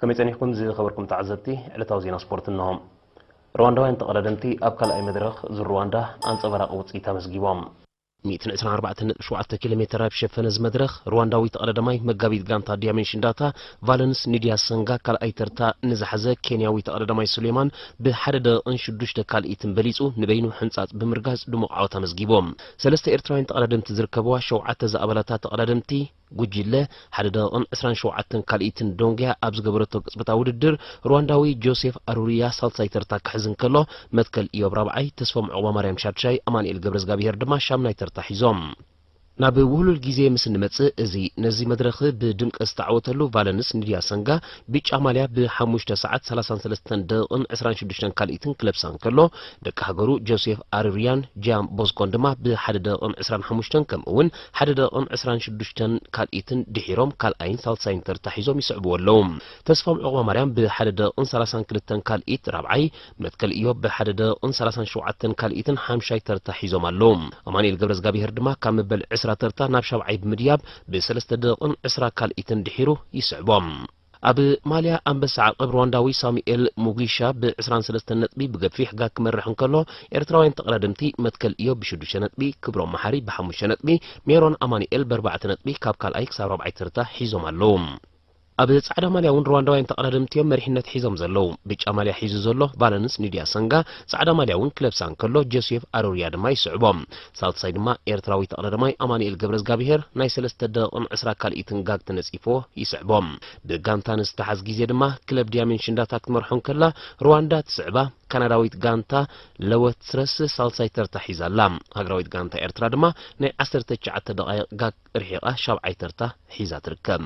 ከመይ ጸኒሕኩም ዝኸበርኩም ተዓዘብቲ? ዕለታዊ ዜና ስፖርት እንሆ። ሩዋንዳውያን ተቐዳደምቲ ኣብ ካልኣይ መድረኽ ዙር ሩዋንዳ ኣንጸባራቒ ውጽኢት ኣመዝጊቦም። ሚእትን ዕስራን ኣርባዕተን ነጥቢ ሸውዓተ ኪሎ ሜተር ኣብ ዝሸፈነ እዚ መድረኽ፣ ሩዋንዳዊ ተቐዳዳማይ መጋቢት ጋንታ ዲያሜንሽንዳታ ቫለንስ ኒድያ ሰንጋ ካልኣይ ተርታ ንዝሓዘ ኬንያዊ ተቐዳዳማይ ሱሌማን ብሓደ ደቂቕን ሽዱሽተ ካልኢትን በሊጹ ንበይኑ ሕንጻጽ ብምርጋጽ ድሙቕ ዓወት ኣመዝጊቡ። ሰለስተ ኤርትራውያን ተቐዳደምቲ ዝርከብዋ ሸውዓተ ዝኣባላታ ተቐዳደምቲ ጉጅለ ሓደ ደቂቕን ዕስራን ሸውዓተን ካልኢትን ዶንግያ ኣብ ዝገበረቶ ቅጽበታዊ ውድድር፣ ሩዋንዳዊ ጆሴፍ ኣሩሪያ ሳልሳይ ተርታ ክሕዝ እንከሎ፣ መትከል ኢዮብ ራብዓይ፣ ተስፎም ዑቕባማርያም ሻድሻይ፣ ኣማኑኤል ገብረዝጋብሄር ድማ ሻምናይ ተርታ ሒዞም። ናብ ውህሉል ግዜ ምስ እንመጽእ፣ እዚ ነዚ መድረኽ ብድምቀት ዝተዓወተሉ ቫለንስ ኒድያ ሰንጋ ብጫ ማልያ ብሓሙሽተ ሰዓት ሰላሳን ሰለስተን ደቂቕን ዕስራን ሽዱሽተን ካልኢትን ክለብሳ እንከሎ፣ ደቂ ሃገሩ ጆሴፍ ኣሩሪያን ጃን ቦስኮን ድማ ብሓደ ደቂቕን ዕስራን ሓሙሽተን ከምኡ እውን ሓደ ደቂቕን ዕስራን ሽዱሽተን ካልኢትን ድሒሮም ካልኣይን ሳልሳይን ተርታ ሒዞም ይስዕብዎ ኣለዉ። ተስፋም ዑቕባማርያም ብሓደ ደቂቕን ሰላሳን ክልተን ካልኢት ራብዓይ፣ መትከል ኢዮብ ብሓደ ደቂቕን ሰላሳን ሸውዓተን ካልኢትን ሓምሻይ ተርታ ሒዞም ኣለዉ። ኣማኑኤል ገብረዝጋብሄር ድማ ካብ መበል ዕስራ ተርታ ናብ ሻብዓይ ብምድያብ ብሰለስተ ደቂቕን ዕስራ ካልኢትን ድሒሩ ይስዕቦም። ኣብ ማልያ ኣንበሳ ዓቐብ ሩዋንዳዊ ሳሙኤል ሙጊሻ ብዕስራን ሰለስተን ነጥቢ ብገፊሕ ጋግ ክመርሕ እንከሎ፣ ኤርትራውያን ተቐዳደምቲ መትከል ኢዮብ ብሽዱሽተ ነጥቢ፣ ክብሮም መሓሪ ብሓሙሽተ ነጥቢ፣ ሜሮን ኣማኑኤል ብኣርባዕተ ነጥቢ ካብ ካልኣይ ክሳብ ራብዓይ ተርታ ሒዞም ኣለዉ። ኣብ ጻዕዳ ማልያ እውን ሩዋንዳውያን ተቐዳደምቲ እዮም መሪሕነት ሒዞም ዘለዉ። ብጫ ማልያ ሒዙ ዘሎ ቫለንስ ኒድያ ሰንጋ፣ ጻዕዳ ማልያ እውን ክለብሳ እንከሎ፣ ጆሴፍ ኣሮርያ ድማ ይስዕቦ። ሳልሳይ ድማ ኤርትራዊ ተቐዳዳማይ ኣማኑኤል ገብረዝጋብሄር ናይ ሰለስተ ደቂቕን ዕስራ ካልኢትን ጋግ ተነጺፍዎ ይስዕቦ። ብጋንታ ንዝተሓዝ ግዜ ድማ ክለብ ዲያሜንሽንዳታ ክትመርሖ እንከላ፣ ሩዋንዳ ትስዕባ። ካናዳዊት ጋንታ ለወትረስ ሳልሳይ ተርታ ሒዛ ኣላ። ሃገራዊት ጋንታ ኤርትራ ድማ ናይ ዓሰርተ ትሽዓተ ደቓይቕ ጋግ ርሒቓ ሻብዓይ ተርታ ሒዛ ትርከብ።